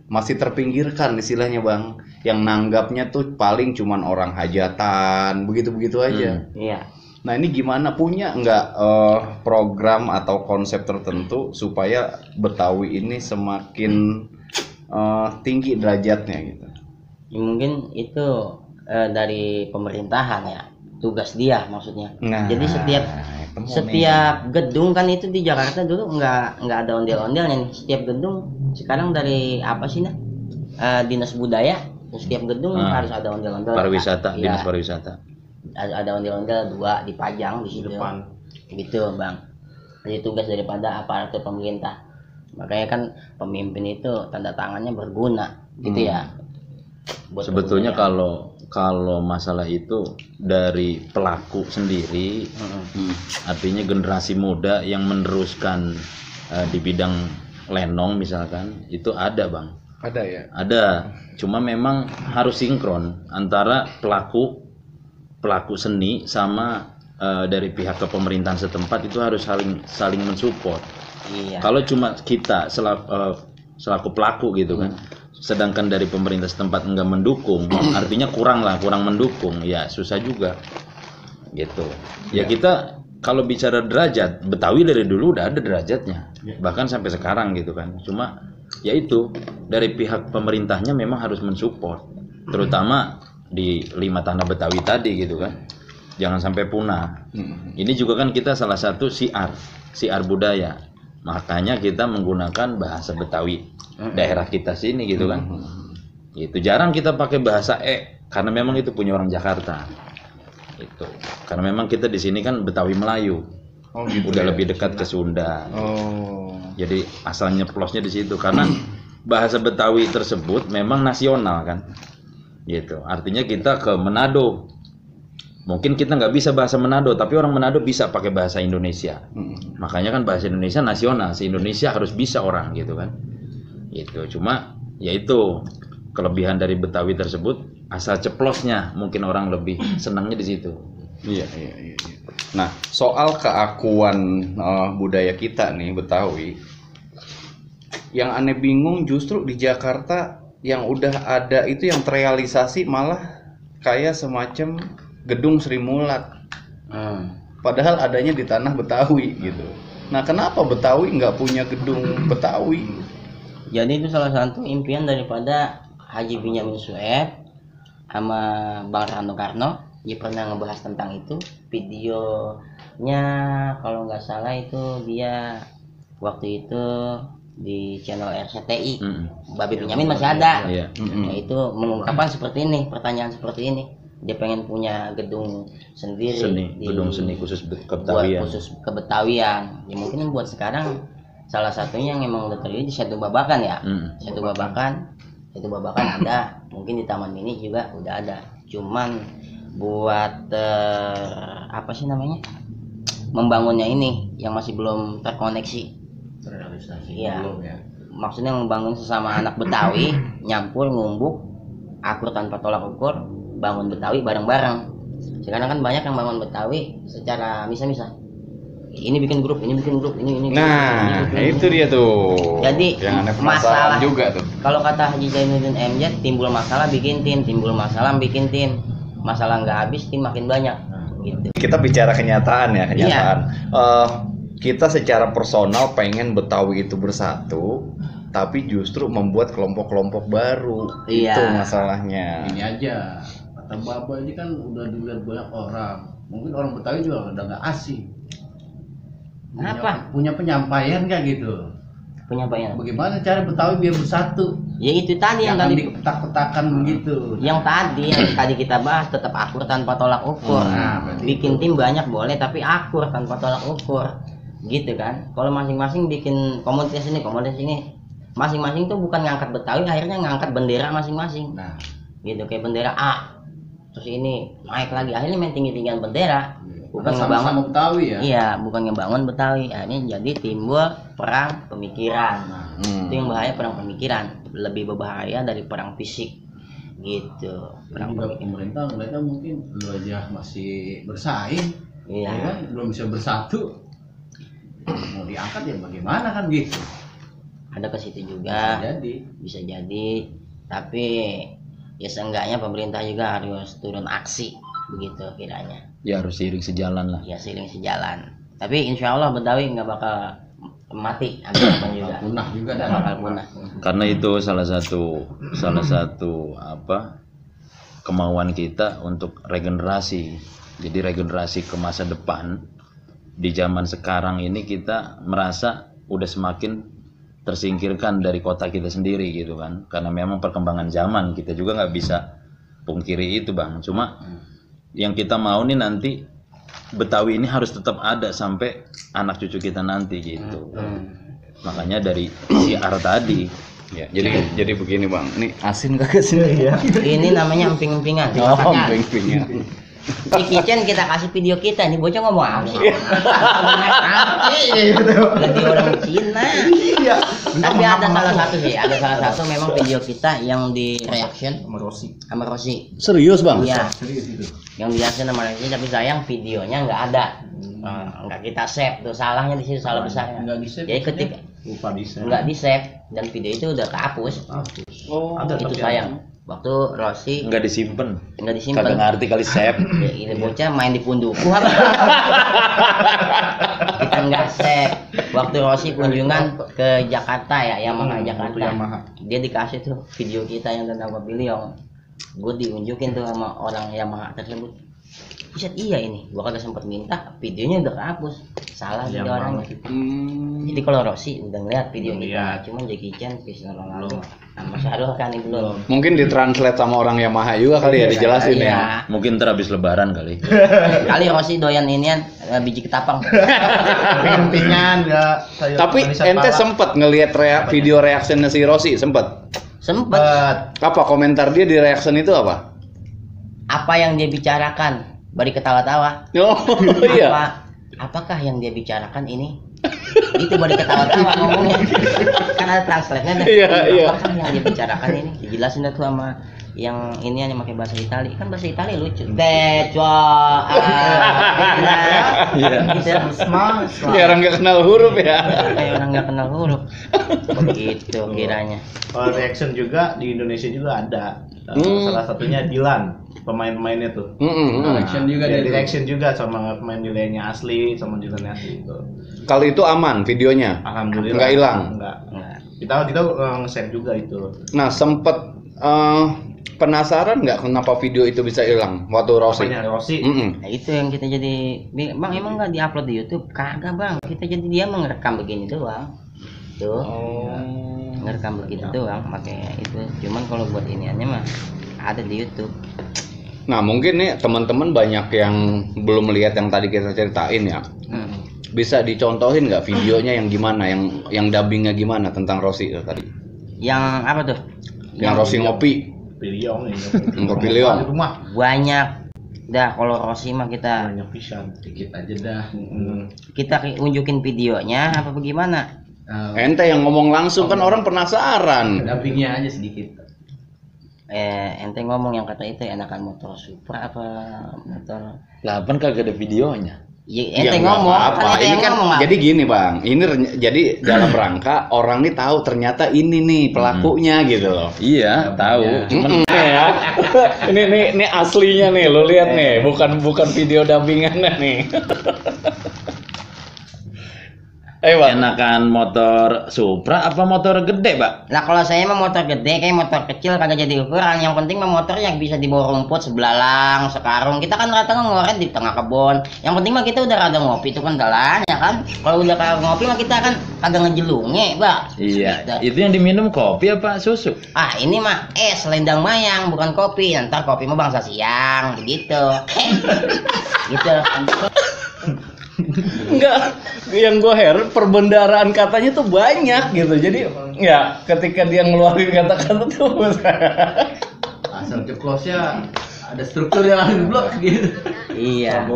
Masih terpinggirkan istilahnya, Bang. Yang nanggapnya tuh paling cuman orang hajatan, begitu-begitu aja. Iya. Nah, ini gimana, punya nggak program atau konsep tertentu supaya Betawi ini semakin tinggi derajatnya gitu? Ya, mungkin itu dari pemerintahan ya, tugas dia maksudnya. Nah, jadi setiap gedung kan itu di Jakarta dulu nggak ada ondel-ondelnya nih. Setiap gedung sekarang dari apa sih dinas budaya, setiap gedung harus ada ondel-ondel. Pariwisata, Ya, dinas pariwisata. ada ondel-ondel 2 dipajang di situ. Depan. Gitu, Bang. Jadi tugas daripada aparatur pemerintah. Makanya kan pemimpin itu tanda tangannya berguna, gitu ya. Buat Sebetulnya berguna. kalau masalah itu dari pelaku sendiri, artinya generasi muda yang meneruskan di bidang lenong misalkan, itu ada, Bang. Ada ya? Ada, cuma memang harus sinkron antara pelaku seni sama dari pihak kepemerintahan setempat, itu harus saling mensupport. Iya. Kalau cuma kita selaku pelaku gitu kan, sedangkan dari pemerintah setempat enggak mendukung, artinya kurang mendukung, ya susah juga gitu. Ya kita kalau bicara derajat, Betawi dari dulu udah ada derajatnya, bahkan sampai sekarang gitu kan. Cuma ya itu dari pihak pemerintahnya memang harus mensupport, terutama di 5 tanah Betawi tadi gitu kan, jangan sampai punah. Ini juga kan kita salah satu siar budaya, makanya kita menggunakan bahasa Betawi daerah kita sini gitu kan. Itu jarang kita pakai bahasa karena memang itu punya orang Jakarta. Itu karena memang kita di sini kan Betawi Melayu. Gitu udah ya? lebih dekat ke Sunda. Jadi asalnya plosnya di situ karena bahasa Betawi tersebut memang nasional kan. Gitu. Artinya kita ke Manado. Mungkin kita nggak bisa bahasa Manado, tapi orang Manado bisa pakai bahasa Indonesia. Makanya kan bahasa Indonesia nasional, se-Indonesia harus bisa orang gitu kan. Gitu. Cuma ya itu kelebihan dari Betawi tersebut, asal ceplosnya mungkin orang lebih senangnya di situ. Iya. Nah, soal keakuan budaya kita nih Betawi, yang aneh bingung justru di Jakarta yang udah ada itu yang terrealisasi malah kayak semacam gedung Sri Mulat. Padahal adanya di tanah Betawi gitu. Nah, kenapa Betawi nggak punya gedung Betawi? Jadi itu salah satu impian daripada Haji Benyamin Sueb sama Bang Rano Karno. Dia pernah ngebahas tentang itu. Videonya kalau nggak salah itu dia waktu itu di channel RCTI. Babi Benyamin masih ada. Nah, itu mengungkapkan seperti ini, pertanyaan seperti ini. Dia pengen punya gedung sendiri, gedung seni khusus Betawian. Khusus Kebetawian. Ya mungkin buat sekarang salah satunya yang emang udah terjadi di Setu Babakan ya. Setu Babakan ada, mungkin di Taman Mini juga udah ada. Cuman buat apa sih namanya? Membangunnya ini yang masih belum terkoneksi. Terrealisasi Iya. belum ya. Maksudnya membangun sesama anak Betawi, nyampur, ngumbuk, akur tanpa tolak ukur, bangun Betawi bareng-bareng. Sekarang kan banyak yang bangun Betawi secara misah-misah. Ini bikin grup, ini bikin grup, ini. Nah, ini itu dia tuh. Jadi yang aneh masalah penasaran juga tuh. Kalau kata Haji Zainuddin MZ, timbul masalah bikin tim, timbul masalah bikin tim. Masalah nggak habis, tim makin banyak. Gitu. Kita bicara kenyataan ya, kenyataan. Kita secara personal pengen Betawi itu bersatu, tapi justru membuat kelompok-kelompok baru. Iya. Itu masalahnya. Ini aja, kata Baba ini kan udah dilihat banyak orang. Mungkin orang Betawi juga udah nggak asing. Kenapa? Punya penyampaian nggak gitu? Penyampaian. Bagaimana cara Betawi biar bersatu? Ya itu tadi yang Jangan tadi dipetak-petakan begitu. yang tadi kita bahas, tetap akur tanpa tolak ukur. Nah, berarti Bikin tim banyak boleh, tapi akur tanpa tolak ukur. gitu kan. Kalau masing-masing bikin komunitas ini masing-masing tuh bukan ngangkat Betawi, akhirnya ngangkat bendera masing-masing. Nah, Gitu kayak bendera A. Terus ini naik lagi, akhirnya main tinggi-tinggian bendera. Bukan sama-sama ngebangun Betawi ya. Iya, bukan ngebangun Betawi. Akhirnya jadi timbul perang pemikiran. Itu yang bahaya, perang pemikiran. Lebih berbahaya dari perang fisik. Gitu. Perang Juga pemikiran. pemerintah ngeliatnya mungkin lu aja masih bersaing, Iya. ya kan? Belum bisa bersatu. Mau diangkat ya bagaimana kan gitu. Ada ke situ juga. Jadi Bisa jadi. Tapi ya seenggaknya pemerintah juga harus turun aksi. Begitu kiranya. Ya harus seiring sejalan lah. Ya seiring sejalan. Tapi insya Allah Betawi nggak bakal mati. Ada juga. punah juga Nggak dah. bakal punah. Karena itu salah satu apa kemauan kita untuk regenerasi. Jadi regenerasi ke masa depan. Di zaman sekarang ini kita merasa udah semakin tersingkirkan dari kota kita sendiri gitu kan. Karena memang perkembangan zaman kita juga nggak bisa pungkiri itu Bang. Cuma yang kita mau nih nanti Betawi ini harus tetap ada sampai anak cucu kita nanti gitu. Makanya dari siar tadi. Ya, jadi begini Bang. Ini asin kagak sih? Ini namanya emping-empingan. Oh, ping-pingnya. Di kitchen kita kasih video kita, ini bocah ngomong apa sih? Lagi orang Cina. Tapi ada salah satu memang video kita yang di reaction sama Rosi. Serius Bang? Iya. Yang di reaction sama Rosi, tapi sayang videonya nggak ada. Nggak kita save tuh, salahnya di situ, salah besarnya. Nggak di-save. Jadi ketika Lupa di save. nggak di save dan video itu udah kehapus. Oh, Itu sayang. Waktu Rosi Nggak disimpan. nggak Kagak disimpan. ngerti kali save. Ya, ini bocah main di punduku apa? Kita nggak save. Waktu Rosi kunjungan ke Jakarta ya, Yamaha Jakarta. Dia dikasih tuh video kita yang tentang pavilion. Gue diunjukin tuh sama orang Yamaha tersebut. Buset, iya ini. Gua kagak sempat minta, videonya udah kehapus. Salah Iya, video orangnya. Jadi kalau Rosi udah ngeliat video kita, cuman Jackie Chan, Cristiano Ronaldo, sama Syahrul kan ini belum. Mungkin ditranslate sama orang Yamaha juga kali ya, dijelasin ya. Iya. Mungkin ntar habis lebaran kali. Kali Rosi doyan inian biji ketapang. Emping-empingan nggak. sayur Tapi manisan ente pala. sempet ngelihat video reactionnya si Rosi, sempet? Sempet. Apa komentar dia di reaction itu apa? Apa yang dia bicarakan? Bari ketawa-tawa. Oh iya. Apakah yang dia bicarakan ini? Itu bari ketawa-tawa ngomongnya. Kan ada translate-nya. Iya. Apakah yang dia bicarakan ini? Dijelasin dah tuh sama yang ini yang pakai bahasa Itali. Kan bahasa Itali lucu. Gitu. Ya orang nggak kenal huruf ya. Kayak orang nggak kenal huruf. Begitu kiranya. Kalau reaction juga di Indonesia juga ada. Salah satunya Dilan, pemain-pemainnya tuh. Action juga Dia dari reaction juga sama pemain Dilannya asli, sama Dilannya asli itu. Kalau itu aman videonya. Alhamdulillah. Nggak hilang? Enggak. Nah, Kita nge-share juga itu. Nah sempet penasaran nggak kenapa video itu bisa hilang waktu Rosi? Apanya Rosi? nah itu yang kita jadi, Bang emang nggak diupload di YouTube? Kagak Bang, kita jadi dia ngerekam begini doang. Tuh. Ngerekam begitu doang pakai itu. Cuman kalau buat iniannya mah ada di YouTube. Nah mungkin nih teman-teman banyak yang belum melihat yang tadi kita ceritain ya. Bisa dicontohin nggak videonya yang gimana, yang dubbingnya gimana tentang Rosi itu tadi? Yang apa tuh? Yang Rosi ngopi, Piliong ini. ngopi Leong. Di rumah Banyak. Dah kalau Rosi mah kita banyak pisan. dikit aja dah. kita unjukin videonya apa bagaimana? Ente yang ngomong langsung kan orang penasaran. Dubbingnya aja sedikit. Ente ngomong yang kata itu enakan motor Supra apa motor? Lah kan kagak ada videonya. Ya, Ya, ente nggak ngomong, apa-apa. kan ente Ini yang kan ngomong. jadi gini bang, ini jadi dalam rangka orang nih tahu ternyata ini nih pelakunya gitu loh. Iya, tahu. Cuman Ya. ini aslinya nih, lo lihat nih, bukan video dubbingannya nih. Bang. enakan motor Supra apa motor gede, Pak? Nah kalau saya mah motor gede kayak motor kecil kagak jadi ukuran. Yang penting mah motor yang bisa dibawa rumput sebelalang, sekarung. Kita kan rata ngoret di tengah kebun. Yang penting mah kita udah rada ngopi itu kan jalan ya kan. Kalau udah kagak ngopi mah kita kan kagak ngejelunge, Bang. Iya. Gitu. Itu yang diminum kopi apa susu? Ah ini mah selendang mayang bukan kopi. Ntar kopi mah bangsa siang begitu. Gitu. Enggak, yang gue heran perbendaharaan katanya tuh banyak gitu. Jadi ya ketika dia ngeluarin kata-kata tuh Asal ceplosnya ada struktur yang harus blok gitu. Iya.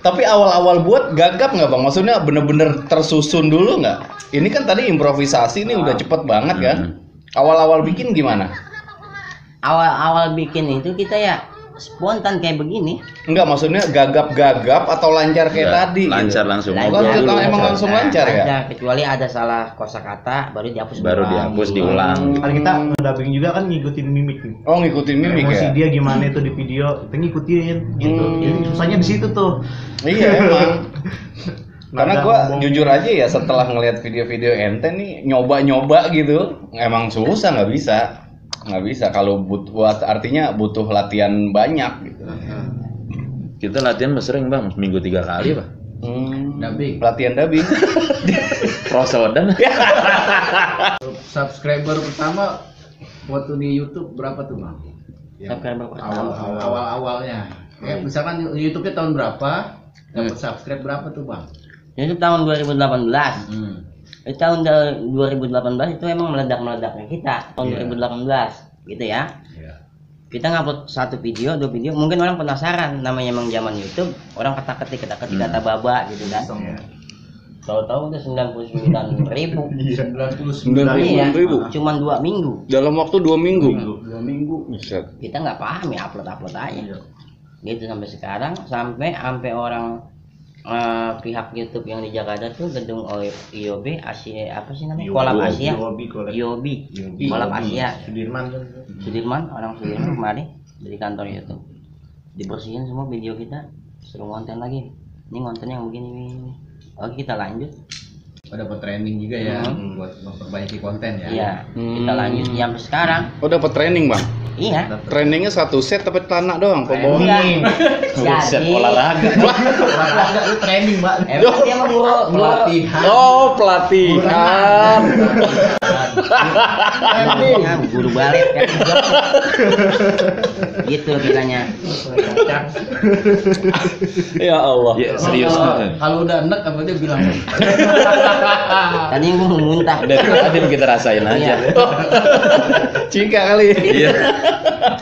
tapi awal-awal buat gagap nggak bang? Maksudnya bener-bener tersusun dulu nggak? Ini kan tadi improvisasi nih udah cepet banget kan? Awal-awal bikin gimana? Awal-awal bikin itu kita ya spontan kayak begini. Enggak, maksudnya gagap-gagap atau lancar kayak tadi? Lancar gitu? langsung. Lancar, emang langsung lancar ya? Kecuali ada salah kosakata baru dihapus. Baru dihapus, diulang. Kan kita dubbing juga kan ngikutin mimik nih. Oh, ngikutin mimik Emosi ya? dia gimana itu di video, kita ngikutin gitu. Jadi susahnya di situ tuh. Iya emang. Karena Nada gua ngomong. jujur aja ya setelah ngelihat video-video ente nih nyoba-nyoba gitu, emang susah nggak bisa kalau buat artinya butuh latihan banyak gitu. Kita latihan sering bang, seminggu 3 kali pak. Dubbing. Latihan dubbing. Prosodan. Subscriber pertama waktu di YouTube berapa tuh bang? Subscriber pertama. Awal-awalnya. Kayak misalkan YouTube-nya tahun berapa? Dapat subscribe berapa tuh bang? Itu tahun 2018. Di tahun 2018 itu emang meledak-meledaknya kita tahun 2018 gitu ya. Kita ngupload 1 video, 2 video, mungkin orang penasaran, namanya emang zaman YouTube, orang kata-ketik kata baba gitu kan. Tahu-tahu udah 99.000. 99.000. Cuman 2 minggu. Dalam waktu 2 minggu. 2 minggu. Buset. Kita nggak paham ya upload aja. Gitu sampai sekarang, sampai orang pihak YouTube yang di Jakarta tuh gedung IOB Asia apa sih namanya? Kolab Asia. IOB. Kolab Asia. Sudirman, orang Sudirman kemarin dari kantor YouTube. Dibersihin semua video kita, suruh konten lagi. Ini konten yang begini. Oke, kita lanjut. Dapat training juga ya buat memperbaiki konten ya. Iya, kita lanjut sampai sekarang. Oh dapat training bang? Iya. Trainingnya 1 set tapi celana doang, kok bohong? Buset, Jadi olahraga. Olahraga itu training mbak. emang dia mah guru Pelatihan. Oh pelatihan. guru balet kan. Gitu kiranya. Ya Allah. Ya serius. Kalau udah enek apa dia bilang? Tadi gua mau muntah. Dari tadi kita rasain aja. Cika kali. Iya.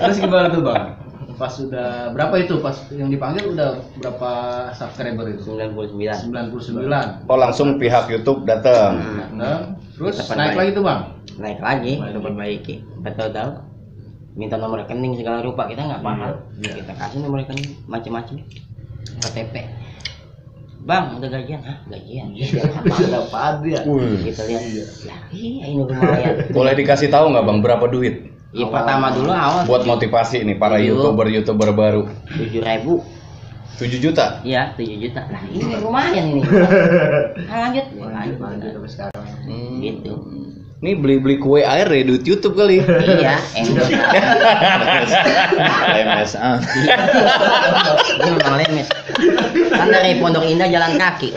Terus gimana tuh bang? Pas sudah berapa itu? Pas yang dipanggil udah berapa subscriber itu? 99. 99. Oh langsung pihak YouTube datang. Nah, terus Dapat naik baik. lagi tuh bang? Naik lagi, kita perbaiki. Tahu-tahu minta nomor rekening segala rupa, kita nggak paham. Kita kasih nomor rekening macam-macam. KTP. Bang, udah gajian? Hah, gajian? Apaan dia? Kita lihat. Lah, iya ini lumayan. Boleh dikasih tahu nggak bang berapa duit? Iya pertama dulu awal Buat motivasi nih para Iya. youtuber baru. 7.000. 7 juta. Iya, 7 juta. Lah, ini lumayan ini. Lanjut sampai sekarang. Gitu. Ini beli kue air ya duit YouTube kali. Iya, endorse. MSA. Ini memang lemes. Kan dari Pondok Indah jalan kaki.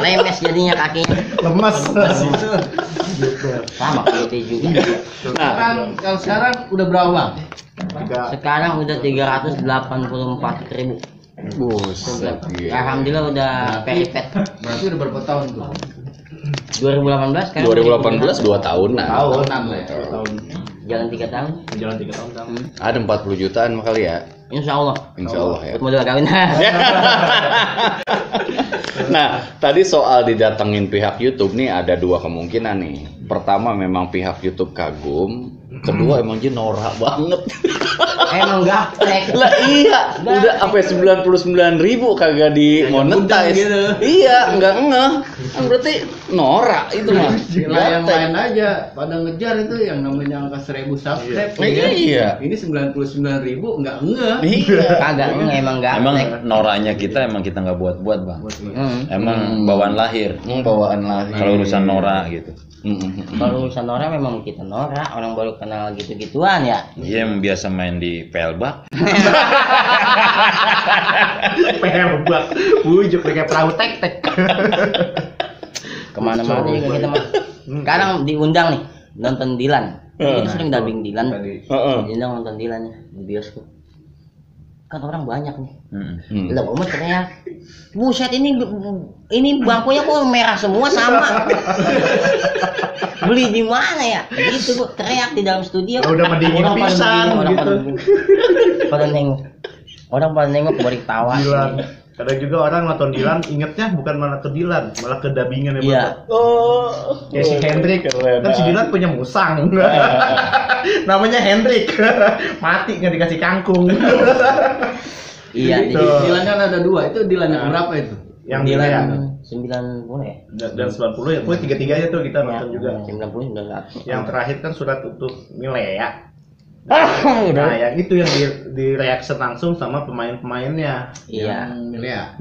Lemes jadinya kakinya. Lemas. Sama kayak itu juga. Kalau sekarang udah berapa bang? Sekarang udah 384.000. Buset. Alhamdulillah udah peripet. Berarti udah berapa tahun tuh? 2018 kan? 2018 2 tahunan. Tahunan lah ya. Jalan 3 tahun. Jalan 3 tahun. Ada 40 jutaan kali ya. Insya Allah. Insya Allah ya. Buat modal kawin. Nah, tadi soal didatengin pihak YouTube nih ada 2 kemungkinan nih. Pertama memang pihak YouTube kagum, kedua emang dia norak banget. Emang gaplek. Lah iya, udah sampai 99.000 kagak di monetize. Gitu. Iya, enggak ngeh. Kan berarti norak itu mah. Lah yang lain aja pada ngejar itu yang namanya angka 1000 subscribe. Iya. Ini 99.000 nggak ngeh. Iya. Kagak emang Emang gaplek. noranya kita emang kita nggak buat-buat bang. Emang bawaan lahir. Bawaan lahir. Kalau urusan Nora gitu. Kalau urusan norak memang kita norak, orang baru kenal gitu-gituan ya. Iya yang biasa main di pelbak. Pelbak. Bujuk kayak perahu tek-tek. Kemana-mana juga kita mah. Sekarang diundang nih nonton Dilan. Kita sering dubbing Dilan. Heeh. Diundang nonton Dilan ya di bioskop. kan orang banyak nih. Mm-mm. Lah gua teriak, buset ini bangkunya kok merah semua sama. Beli di mana ya? Gitu gua teriak di dalam studio. Udah mendingin Orang pada pisan, begini, orang gitu. pada nengok. Orang pada nengok baru ketawa. Dilan. Kadang juga orang nonton Dilan ingetnya bukan malah ke Dilan, malah ke dubbingan ya. Iya. Kayak si Hendrik, kan si Dilan punya musang. Namanya Hendrik. Mati nggak dikasih kangkung. Iya, Gitu. di Dilan kan ada 2, itu Dilan yang berapa itu? Yang Dilan Dilan 90 ya. dan 90 ya, pokoknya tiga-tiganya tuh kita nonton juga. 90 91. Yang terakhir kan surat untuk Milea. Nah, yang itu yang di reaction langsung sama pemain-pemainnya. Iya.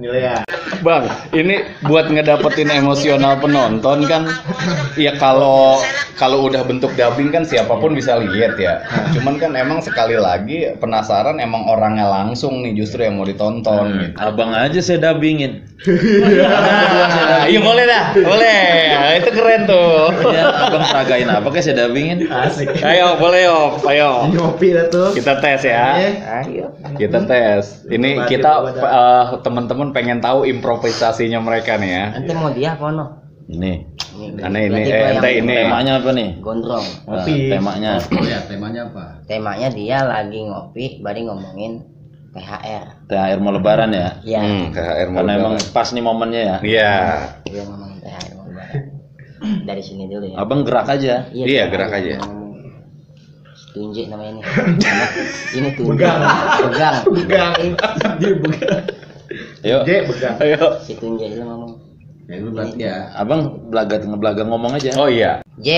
Milea. Bang, ini buat ngedapetin emosional penonton kan, ya kalau udah bentuk dubbing kan siapapun bisa lihat ya. Cuman kan emang sekali lagi penasaran emang orangnya langsung nih justru yang mau ditonton gitu. Abang aja saya dubbingin. Iya boleh dah, boleh. Itu keren tuh. Ya, abang peragain apa kayak saya dubbingin? Asik. Ayo boleh Op, ayo. Ngopi dah tuh. Kita tes ya. Ayo. Kita tes. Ini kita teman-teman pengen tahu improvisasinya mereka nih ya. Nanti mau dia apa no? Ini Karena ini Berarti gua yang ente ini. temanya apa nih? gondrong. Ngopi. Temanya. Oh ya, temanya apa? Temanya dia lagi ngopi, baru ngomongin THR. THR mau lebaran ya? Iya. THR mau Karena emang lebaran. pas nih momennya ya. Iya. Dia ngomongin THR mau lebaran. Dari sini dulu ya. Abang gerak aja. Iya, gerak aja. Tunjuk namanya ini. Ini tunjuk. Begang. Yuk. J begang. Ayo. Si tunjuk itu ngomong. Ya lu berarti ya. Abang belaga ngomong aja. Oh iya. J,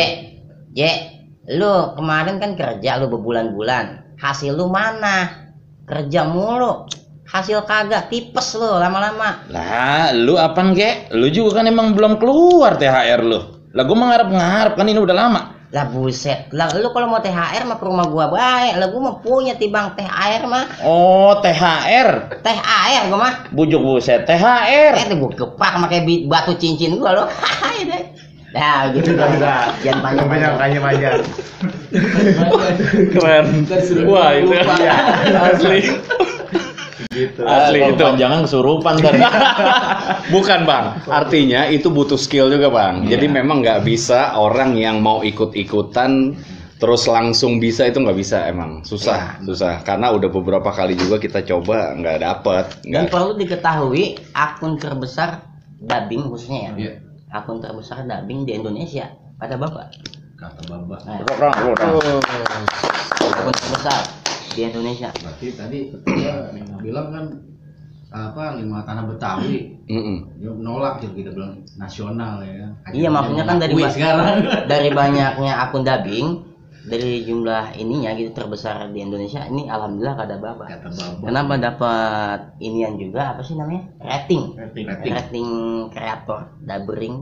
lu kemarin kan kerja lu berbulan-bulan. Hasil lu mana? Kerja mulu. Hasil kagak, tipes lu lama-lama. Lah, lu apaan ge? Lu juga kan emang belum keluar THR lu. Lah gua mengharap kan ini udah lama. Lah buset, lah lu kalau mau THR mah ke rumah gua baik. Lah gua mah punya tibang THR mah. Oh, THR. THR gua mah. Bujuk buset, THR. Gua kepak pakai batu cincin gua lo. Nah, gitu kan. Jangan panjang-panjang. Keren. Wah, itu asli. Gitu. Asli Kalau itu. panjangan kesurupan kan. Bukan bang, artinya itu butuh skill juga bang. Jadi memang nggak bisa orang yang mau ikut-ikutan terus langsung bisa, itu nggak bisa emang susah. Karena udah beberapa kali juga kita coba nggak dapet. Dan perlu diketahui akun terbesar dubbing khususnya ya. Iya. Akun terbesar dubbing di Indonesia. Kata Bapak. Kata Babak. Nah, akun terbesar di Indonesia. Berarti tadi dia bilang kan apa 5 tanah Betawi. Dia menolak gitu, kita bilang nasional ya. Iya, maksudnya kan dari sekarang. dari banyaknya akun dubbing, dari jumlah ininya gitu terbesar di Indonesia ini alhamdulillah kata Bapak. Kata Babak. Kenapa dapat inian juga apa sih namanya? Rating kreator dubbing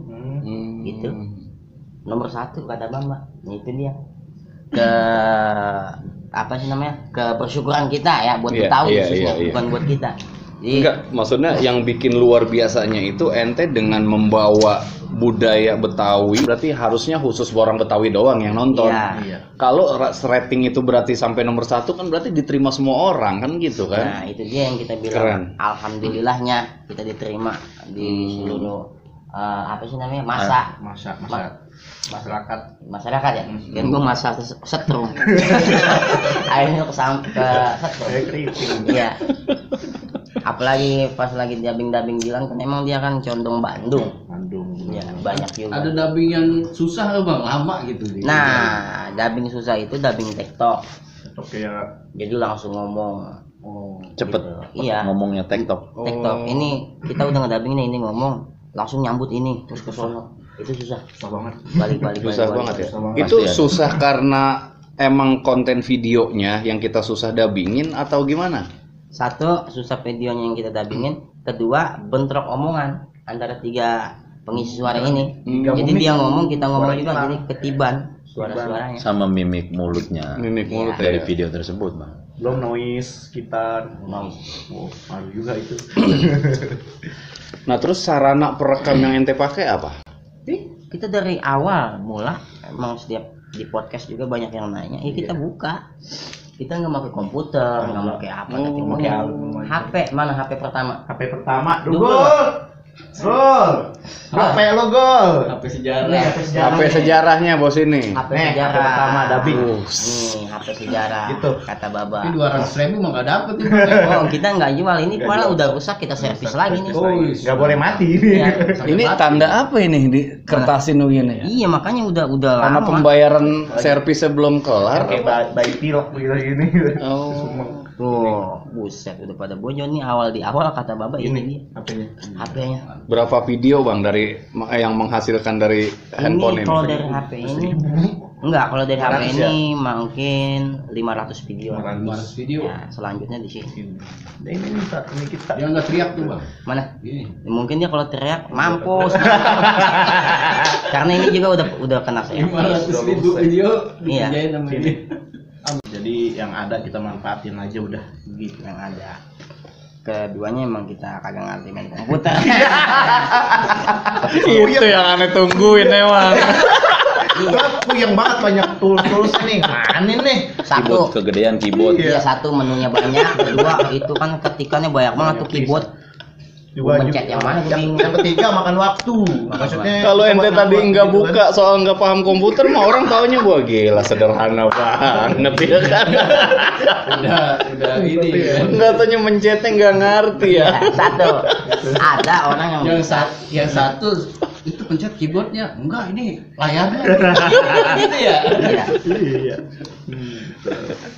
gitu. Nomor 1 kata Bapak. Itu dia. Apa sih namanya? Kebersyukuran kita ya buat Iya, Betawi iya, khususnya, iya. bukan buat kita. Jadi, Enggak, maksudnya yang bikin luar biasanya itu ente dengan membawa budaya Betawi, berarti harusnya khusus orang Betawi doang yang nonton. Iya. Kalau rating itu berarti sampai nomor 1 kan berarti diterima semua orang kan gitu kan? Nah, itu dia yang kita bilang. Keren. Alhamdulillahnya kita diterima di seluruh apa sih namanya? Masyarakat ya. Dan gua masa setrum. Akhirnya ke setrum. Iya. Apalagi pas lagi dubbing bilang kan emang dia kan condong Bandung. Ya, banyak juga. Ada dubbing yang susah nggak bang, lama gitu. Nah, dubbing susah itu dubbing TikTok. Oke ya. Jadi langsung ngomong. Cepet. Gitu. Iya. Ngomongnya TikTok. TikTok. Ini kita udah ngedubbing ini ngomong, langsung nyambut ini terus ke sono. Itu susah. Susah banget. Balik. Susah banget ya. Susah banget. Itu Pasti ada. susah karena emang konten videonya yang kita susah dubbingin atau gimana? Satu, susah videonya yang kita dubbingin. Kedua, bentrok omongan antara 3 pengisi suara ini. Jadi dia ngomong, kita ngomong juga, jadi ketiban suara-suaranya. Sama mimik mulutnya. Mimik mulut Dari ya. video tersebut, Bang. Belum noise sekitar. Noise. Malu juga itu. Nah terus sarana perekam yang ente pakai apa? Kita dari awal mula emang setiap di podcast juga banyak yang nanya, ya kita buka kita nggak pakai komputer, nggak pakai apa, tapi pakai HP. Mana HP pertama? HP pertama, Gol. HP lo gol. HP sejarah. Nih, HP sejarahnya bos ini. HP Nih, sejarah. HP pertama dubbing. Nih, HP sejarah. Gitu. Kata Baba. Ini 200.000 mah nggak dapet ini. Oh, kita nggak jual ini, malah udah rusak kita servis lagi nih. Nggak boleh mati ini. Iya. Ini tanda apa ini di kertasin begini? Iya, makanya udah Karena lama. pembayaran servisnya belum kelar. Kayak bayi pilok gini. Oh. Oh, buset, udah pada bocor nih di awal kata Baba ini dia. HP-nya. Berapa video bang dari yang menghasilkan dari handphone Ini ini? kalau dari HP ini enggak, kalau dari HP ini mungkin 500 video. 500 video. Ya, selanjutnya di sini. Ini saat ini kita. Dia nggak teriak tuh bang. Mana? Gini. Mungkin dia kalau teriak mampus. Karena ini juga udah kena saya. 500.000 video Iya. dikerjain sama ini. Jadi yang ada kita manfaatin aja udah Gitu yang ada. Keduanya emang kita kagak ngerti main komputer. Itu yang aneh tungguin emang. Puyeng banget banyak tools nih. Mana nih? Keyboard Satu. kegedean keyboard. Iya, satu menunya banyak, kedua itu kan ketikannya banyak banget tuh keyboard. Dua Mencet yang mana gue bingung. Yang ketiga makan waktu. Maksudnya Kalau ente makan tadi waktu nggak gitu buka soal nggak paham komputer, mah orang taunya gua gila sederhana banget ya kan. Udah ini kan. Nggak taunya mencetnya nggak ngerti ya. Satu. Ada orang yang Yang satu itu pencet keyboardnya, enggak ini layarnya. Gitu ya. Iya. Iya.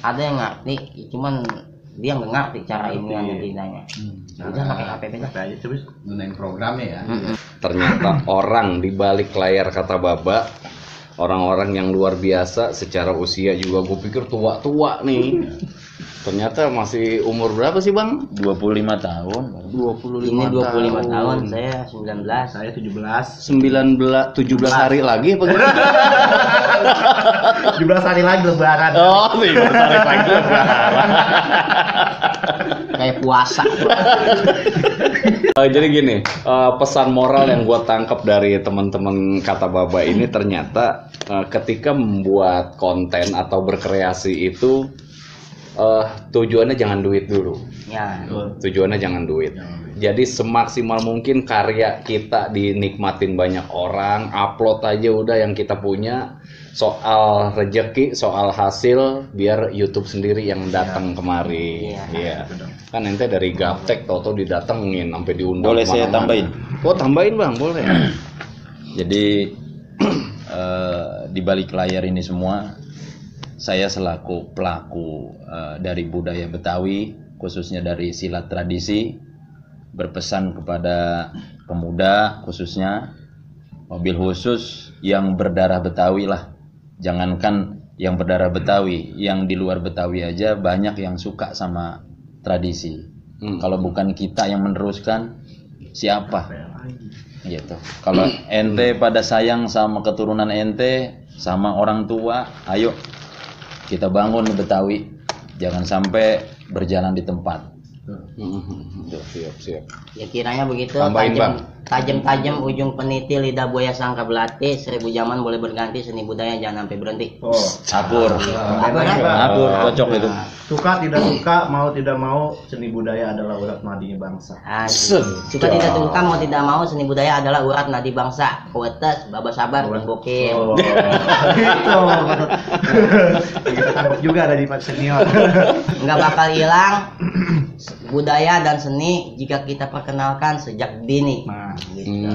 Ada yang ngerti, cuman dia nggak ngerti cara ini yang tidaknya. Udah pakai HP beda. Aja coba. Gunain programnya ya. Ternyata orang di balik layar kata Baba, orang-orang yang luar biasa secara usia juga gue pikir tua-tua nih. Ternyata masih umur berapa sih bang? 25 tahun. 25 Ini 25 tahun, saya 19. Saya 17. 17 hari lagi apa gitu? 17 hari lagi lebaran. Oh, 17 hari lagi lebaran. Kayak puasa. Jadi gini, pesan moral yang gue tangkap dari teman-teman kata Baba ini ternyata ketika membuat konten atau berkreasi itu tujuannya jangan duit dulu. Ya. Tujuannya jangan duit. Jadi semaksimal mungkin karya kita dinikmatin banyak orang, upload aja udah yang kita punya. Soal rejeki, soal hasil, biar YouTube sendiri yang datang kemari. Iya. Kan ente dari Gaptek tau-tau didatengin sampai diundang. Boleh saya kemana-mana. tambahin? Oh tambahin bang, boleh. Jadi di balik layar ini semua, saya selaku pelaku dari budaya Betawi, khususnya dari silat tradisi, berpesan kepada pemuda khususnya, mobil khusus yang berdarah Betawi lah. Jangankan yang berdarah Betawi, yang di luar Betawi aja banyak yang suka sama tradisi. Kalau bukan kita yang meneruskan, siapa? Gitu. Kalau ente pada sayang sama keturunan ente, sama orang tua, ayo kita bangun Betawi. Jangan sampai berjalan di tempat. Siap. Ya kiranya begitu. Tambahin, Bang. Tajam ujung peniti, lidah buaya sangka belati, 1000 zaman boleh berganti, seni budaya jangan sampai berhenti. Oh. Akur. Akur, cocok itu. Suka tidak suka, mau tidak mau, seni budaya adalah urat nadinya bangsa. Suka tidak suka, mau tidak mau, seni budaya adalah urat nadi bangsa. Kuates, Baba sabar, dan gokil. Oh. Gitu. Kita tangkap juga ada di Pak Senior. Nggak bakal hilang budaya dan seni jika kita perkenalkan sejak dini. Gitu.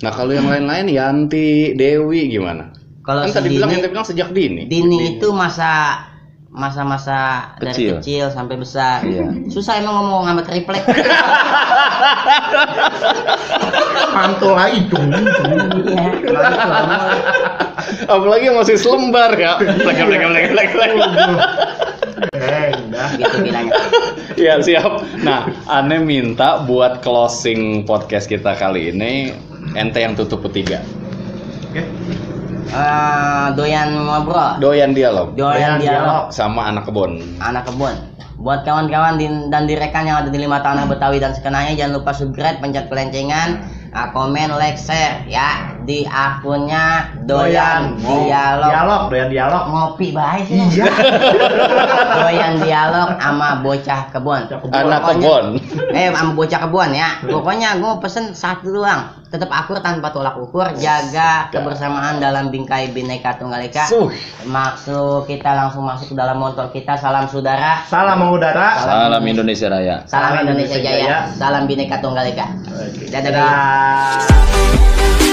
Nah kalau yang lain-lain Yanti, Dewi gimana? Kalau Kan tadi bilang ente bilang sejak dini. Dini itu masa-masa dari Kecil. kecil sampai besar. Iya. Susah emang ngomong sama triplek. Mantul lagi dong. Iya, mantul. Apalagi masih selembar ya. Lek. Udah. Gitu bilangnya. Ya siap. Nah, Ane minta buat closing podcast kita kali ini ente yang tutup ketiga. Oke. Doyan ngobrol, Doyan dialog doyan dialog, sama anak kebon. anak kebun. Buat kawan-kawan dan direkan yang ada di 5 tanah Betawi dan sekenanya, jangan lupa subscribe, pencet kelencengan, komen, like, share, ya. di akunnya Doyan Dialog. Doyan dialog. Ngopi baik sih. Iya. Doyan dialog sama bocah kebon. Anak Pokoknya- kebon. sama bocah kebon ya. Pokoknya gue pesen satu doang. Tetap akur tanpa tolak ukur, jaga kebersamaan dalam bingkai Bhinneka Tunggal Ika. Maksud kita langsung masuk ke dalam motor kita. Salam saudara, Salam mengudara. Salam Indonesia Raya. salam Salam Indonesia Indonesia Jaya, Jaya. salam Bhinneka Tunggal Ika. Oke. Dadah, guys. Dadah.